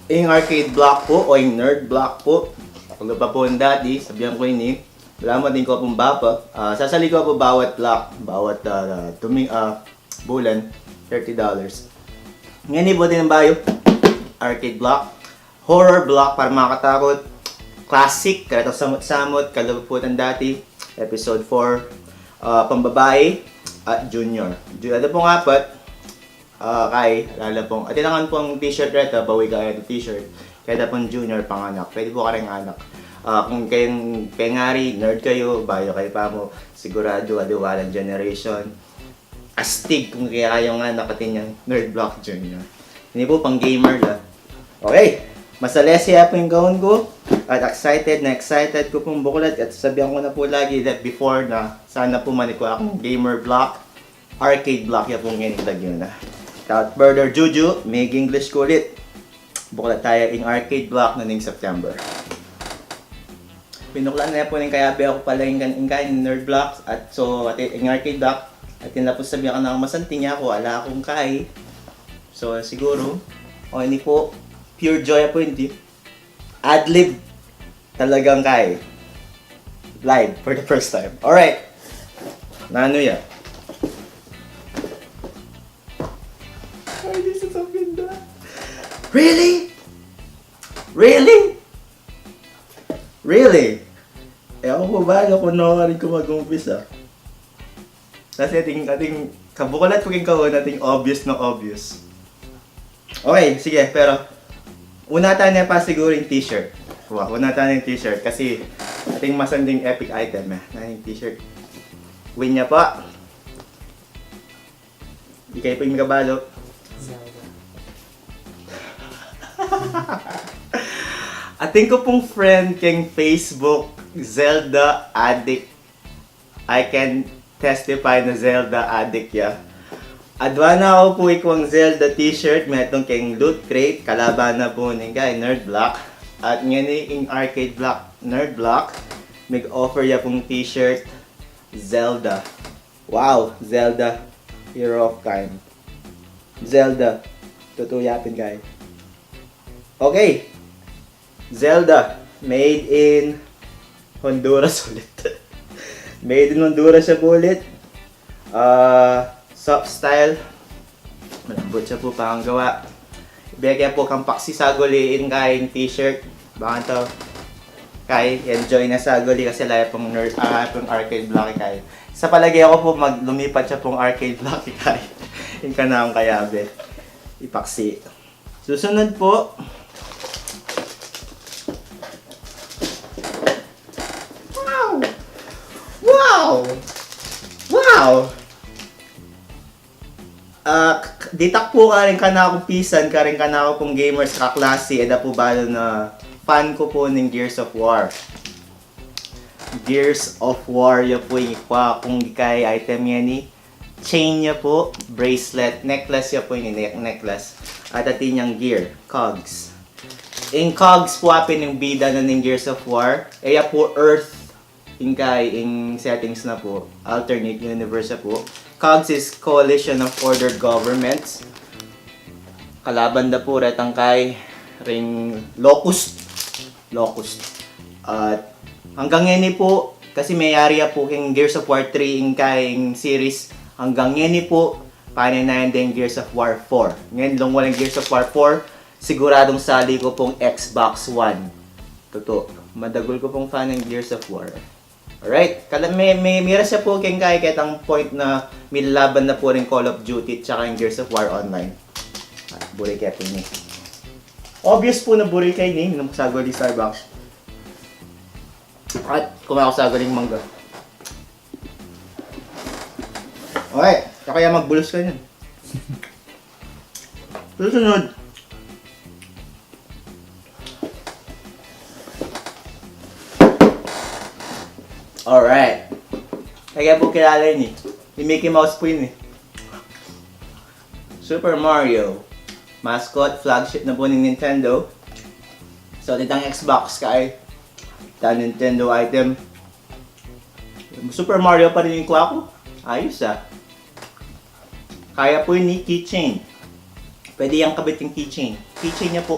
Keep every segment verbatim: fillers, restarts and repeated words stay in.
Ing arcade block pu o ing nerd block pu, aku pa pu dati, sabian ku ini, wala mu, atin ku pung bapa. Ah, sasali ku pu bawat block, bawat, ah, tumi-, ah, bulan, thirty dollars. Ngeni pu, atin bayu, arcade block, horror block para makatakut, classic, karetang samut-samut, kaluputan dati, episode four, ah, pambabai, at junior. Ju-, atin pung apat, ah, kai, lala pung, atin naman pung t-shirt reta, bawi ka reta t-shirt. Kaya pung junior, panganak. Pwede pu kareng anak. Ah, kung kayong pengari, nerd kayu, bayu kayu pa mu, siguradu, adualan generation. Astig kung kaya kayong anak, atin yang nerd block junior. Ini pu, pang gamer la. Okay, masalese ya pu ing gawan ku. At excited na excited ku pung buklat at sabian ku na pu lagi that before na sana pu manikwa akung gamer block, arcade block ya pu ngeni lagyu na. Without further juju, mig-English ku ulit. Buklat taya ing arcade block na ning September. Pinuklat na ya pu ning kayabe ku pala ing kan-, ing kain nerd block at so, atin ing arcade block, atin la pu sabian kanaku masanting ya ku, ala kung kai. So, siguru, o ini pu, pure joy ya pu ini. Adlib. Talagang kai. Live for the first time. Alright. Nanu ya? Ay, di sa sabihin na. Really? Really? Really? E, aku pu balu kung nanu karin ku mag-umpisa. Kasi atin, atin, kabuklat ku king kawan, atin obvious na obvious. Okay, sige, pero una tana pa siguru ing t-shirt. Wa, una tana ing t-shirt kasi atin masanting epic item e. Na ing t-shirt. Win ya pa. Ikay pa ing mikabalu. Zelda. Atin ku pung friend king Facebook, Zelda Addict. I can testify na Zelda addict ya. Adwa na aku pu ikwang Zelda t-shirt, metung king Loot Crate, kalaban na pu ning kai Nerd Block. At ngeni ing arcade block, Nerd Block, mig-offer ya pung t-shirt, Zelda. Wow, Zelda, hero of kind. Zelda, tutu ya pin kai. Okay. Zelda, made in Honduras ulit. Made in Honduras ya pu ulit. Ah, soft style. Malambut ya pu panggawa. Bege pu kang paksi saguli ing kai ing t-shirt. Bang to kai, enjoy na saguli kasi ala ya pung ner-, ah, pung arcade block kai. Sa palage ku pu mag-, lumipat ya pung arcade block kai. Ing kanakung kayabe. Ipaksi. Susunod pu. Wow! Wow! Wow! Ah, k-, ditak pu karing kanakung pisan, karing kanakung gamers kaklasi, e da pu balu na fan ku pu ning Gears of War. Gears of War ya pu ing ikwa kung kai item ngeni. Chain ya pu, bracelet, necklace ya pu ini, ne-, necklace. At atin yang gear, cogs. Ing cogs pu apin ing bida na ning Gears of War. E ya pu Earth, ing kai, ing settings na pu. Alternate universe ya pu. Cogs is Coalition of Ordered Governments. Kalaban da pu retang kai ring Locust. Locust. At anggang ngeni pu, kasi meyari ya pu king Gears of War three ing kai ing series. Anggang ngeni pu, paninayan da ing Gears of War four. Ngeni lung walang Gears of War four, siguradung sali ku pung Xbox One. Tutu, madagul ku pung fan ning Gears of War. Alright, kala-, me-, me-, miras ya pu king kai ketang point na milaban na pu ring Call of Duty tsaka ing Gears of War Online. Ah, buri ke pu ini. Obvious pu na buri ke ini, minum ku saguli Starbucks. At kumain ku saguli mangga. Okay, tsaka ya magbulos ka niyan. Susunod. Alright. Kaya pu kilala ini. Ni Mickey Mouse pu ini. Super Mario. Mascot, flagship na pu ning Nintendo. So, itang Xbox kai. Itang Nintendo item. Super Mario pa rin ing ikwa ku. Ayos, ah. Kaya pu ini keychain. Pwede yang kabit ing keychain. Keychain ya pu.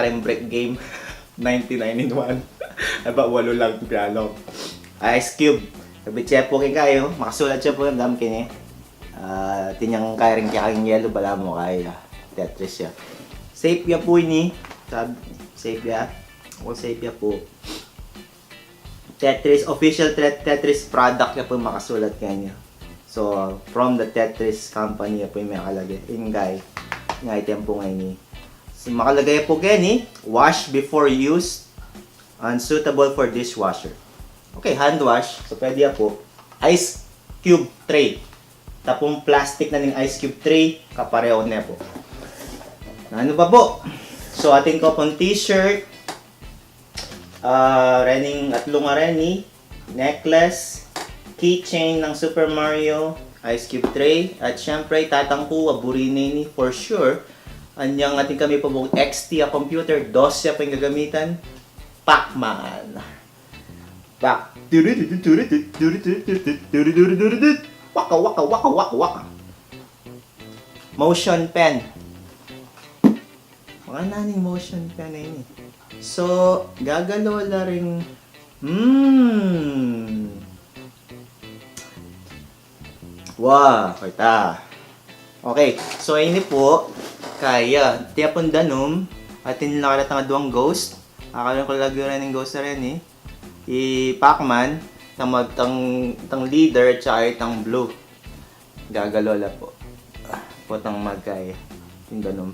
karing brick game. Ninety-nine in one. Aba, walu lang pialok. Ice Cube. Sabi siya po keng kayu, makasulat siya po ng dam kini. Ah, tinyang karing kaya keng yelo, bala mo kaya. Tetris ya. Safe ya po ini. Sab-, safe ya. O, safe ya po. Tetris, official Tet-, Tetris product ya po yung makasulat kanya. So, from the Tetris company ya po yung makalagay. Ingay. Ingay tempo nga ini. So, makalagay po keni, wash before use and suitable for dishwasher. Okay, hand wash. So, pwede ya po. Ice cube tray. Tapung plastic na ning ice cube tray, kapareho na po. Nanu pa po? So, atin ko pong t-shirt, ah, rening atlung areni, necklace, keychain ng Super Mario, ice cube tray, at syempre, tatang ku, aburi na ini, for sure. Anyang atin kami pa pong X T a computer, dos ya pa yung gagamitan, Pac-Man. Back. Waka, waka, waka, waka, waka. Motion pen. Mga naning motion pen ini. So, gagalo la ring, hmm. Wa, kita. Okay, so ini po, kaya, tiya pong danum, atin la karetang aduang ghost. Akala ko lagi rin yung ghost na rin eh. I Pac-Man, tang, tang, tang leader, tsaka itang blue. Gagalo la po. Potang magkay. Yung danum.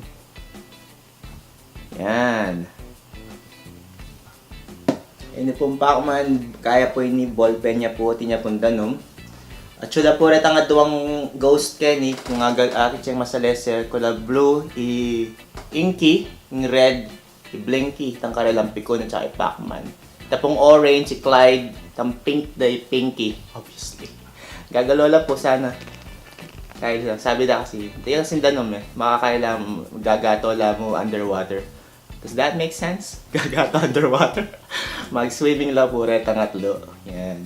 Yan. Ini pong Pac-Man, kaya po ini ballpen ya po, tinya pong danum. At sula po retang aduang ghost keni, kung aga-, akit siyang masaleser, kula blue, i Inky, yung red, i Blinky, tang karelang pikun, at saka i Pac-Man. Tapung orange, i Clyde, tang pink da i Pinky, obviously. Gagalo la po sana. Kaya sabi da kasi, tiya kasi danum eh, makakaya la, gagato la mu underwater. Does that make sense? Gagato underwater. Mag-swimming la po retang atlu. Yan.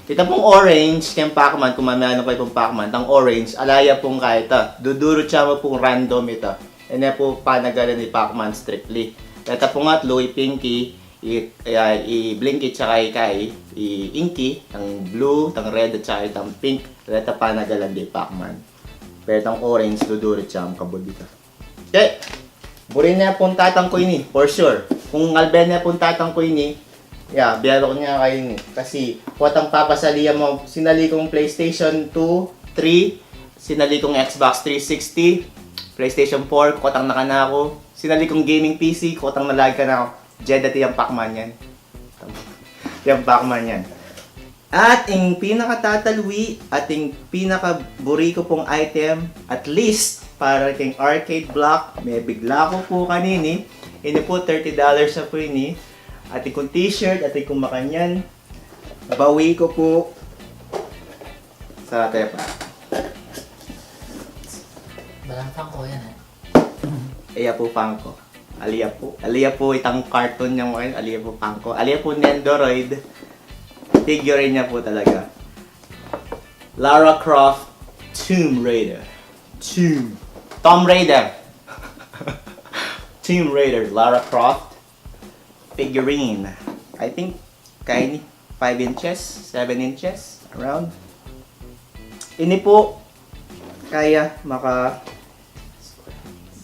Ita pong orange, keng Pac-Man, kung mamaya na kayo pong Pac-Man, tang orange, ala ya pong kahit ah. Dudurut siya mo pong random ita. Ini po panagalan ni Pac-Man strictly. Ita pong atlu, i Pinky, i, i, i Blinky, tsaka i Kai, i Inky, tang blue, tang red, at saka itang pink. Ita panagalan ni Pac-Man. Pero tang orange, dudurut siya mo kabud ita. Okay. Buri na pong tatang ku ini, for sure. Kung alben na pong tatang ku ini, ya, biyalo ku na kayu ini. Kasi, kutang papasali mo, sinali kung PlayStation two, three, sinali kung Xbox three sixty, PlayStation four, kutang na kanaku, sinali kung gaming P C, kutang na lagi kanaku. Jed, dati yang Pac-Man yan. Yang Pac-Man yan. At ing pinakatatalwi at ing pinakaburi ku pong item, at least para keng arcade block, mebigla ku po kanini. Ini po, thirty dollars na po ini. At ing kung t-shirt, at ing kung makanyan, bawi ku po sa tepa. Balang Funko yan eh. Iya po, Funko. Alia po. Alia po itang cartoon yang makanyan. Alia po, Funko. Alia po Nendoroid. Figurine niya po talaga. Lara Croft Tomb Raider. Tomb Raider. Tomb Raider, Lara Croft figurine. I think kaya ini five inches, seven inches, around. Ini po, kaya maka,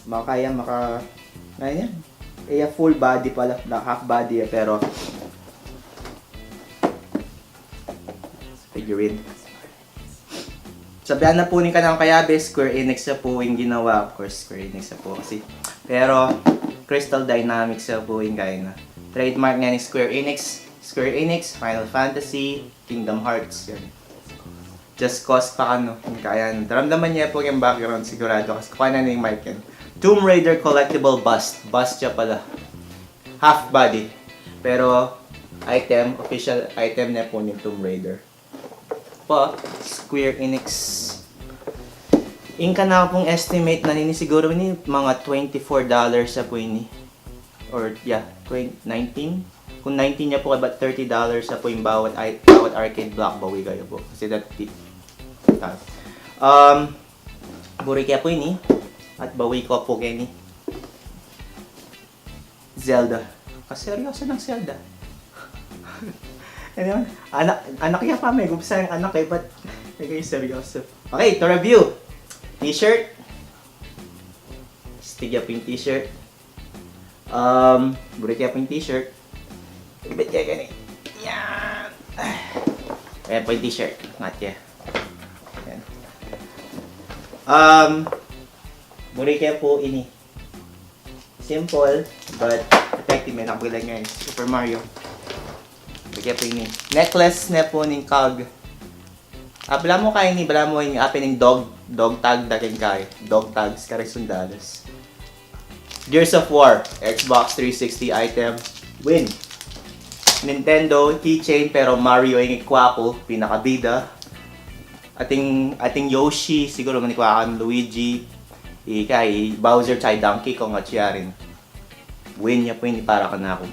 makaya maka, kaya niya. Iya full body pala, na half body, pero figurine. Sabihan na po ning kanakung kayabe, Square Enix na po ing ginawa. Of course, Square Enix na po kasi. Pero, Crystal Dynamics na po ing kaya na. Trademark niya ni Square Enix. Square Enix, Final Fantasy, Kingdom Hearts. Yan. Just cause pa kanu, ing kaya na. Daramdaman niya po ing background, sigurado. Kasi kuha na ning mic yan. Tomb Raider collectible bust. Bust siya pala. Half body. Pero, item, official item na po ning Tomb Raider. Pa Square Enix. Ing kanakung estimate na nini, siguro ini mga twenty-four dollars na po ini. Or, yeah, twenty, nineteen? Kung nineteen ya po, about thirty dollars na po ing bawat, i- bawat arcade block, bawi kayu po. Kasi that, um, buri ke po ini. At bawi ku po keni. Zelda. Kaseryoso nang Zelda. Ano yun? Anak, anak ya pa, me. Gupsa yang anak e, but medyo seryoso. Okay, to review. T-shirt. Astig ya pu ing t-shirt. Um, buri ke pu ing t-shirt. Ibit ke keni. Yan. Ayan pu ing t-shirt. Ngat ya. Yan. Um, buri ke pu ini. Simple, but effective. Me, nakabulag ngeni. Super Mario. Buri ke pu ini. Necklace ne pu ning kag. Ah, balamu kaya ini, balamu ing apin ning dog, dog tag da keng kay. Dog tags, karing sundalas. Gears of War, Xbox three sixty item. Win. Nintendo keychain, pero Mario ing ikwa ku, pinakabida. Ating, ating Yoshi, siguro manikwa kang Luigi, i kay Bowser, tsaka Donkey Kong, at siya rin. Win ya pu ini para kanaku.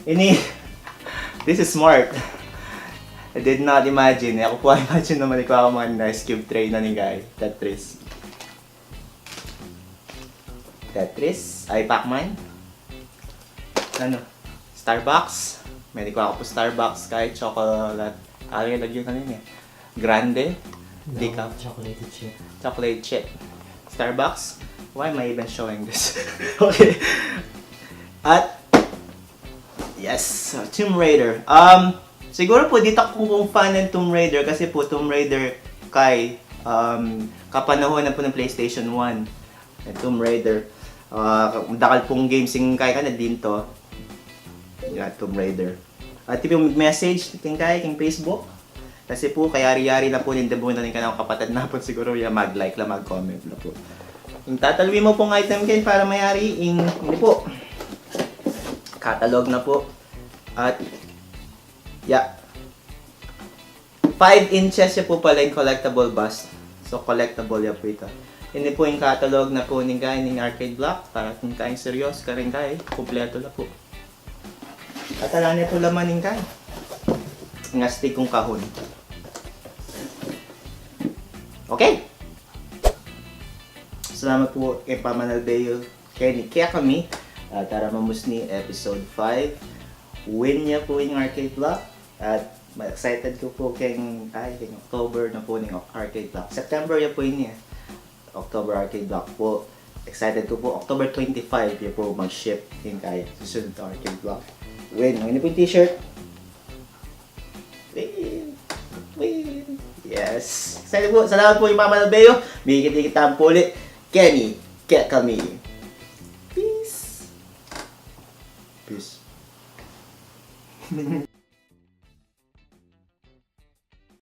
Ini, this is smart. I did not imagine. E ku pu imagine na manikwa ku mga Ice Cube tray na ning kay Tetris. Tetris? Ay, Pac-Man? Ano? Starbucks? Manikwa ku pu Starbucks, kay chocolate. Ano ing lagyu kanini? Grande? Decaf. Chocolate chip. Chocolate chip. Starbucks? Why am I even showing this? Okay. At, yes, so, Tomb Raider. Um, siguro pu, ditak pu kung fan ng Tomb Raider kasi pu Tomb Raider kay, um, kapanahunan pu ning PlayStation one. Yung Tomb Raider. Ah, dakal pung games ing kay kanadin to. Yan, Tomb Raider. At iti pu message keng kay keng Facebook. Kasi pu, kayari-yari na pu ning debu na ning kanakung kapatad na pu, siguro ya mag-like la, mag-comment la pu. Ing tatalwi mu pung item keni para mayari ing, ini pu, catalog na pu. At, ya. Five inches ya pu pala ing collectible bust. So, collectible ya pu ita. Ini pu ing catalog na pu ning kay ning arcade block. Para kung kayang seryoso, karing kay, kumpleto na pu. At ala ne pu laman ning kay. Ing astig kung kahon. Okay. Salamat pu keng pamanalbe yu keni kekami. At tara mamusni episode five. Win ya pu ing arcade block. At ma-, excited ku pu keng, ay, keng October na pu ning arcade block. September ya pu ini e. October arcade block pu. Excited ku pu, October twenty-five ya pu mag-ship ing kay susunod a arcade block. Win, ini pu ing t-shirt. Win. Win. Yes. Excited pu. Salamat pu keng pamanalbe yu. Mikit-ikit tamu pu uli. Keni kekami. Peace. Peace.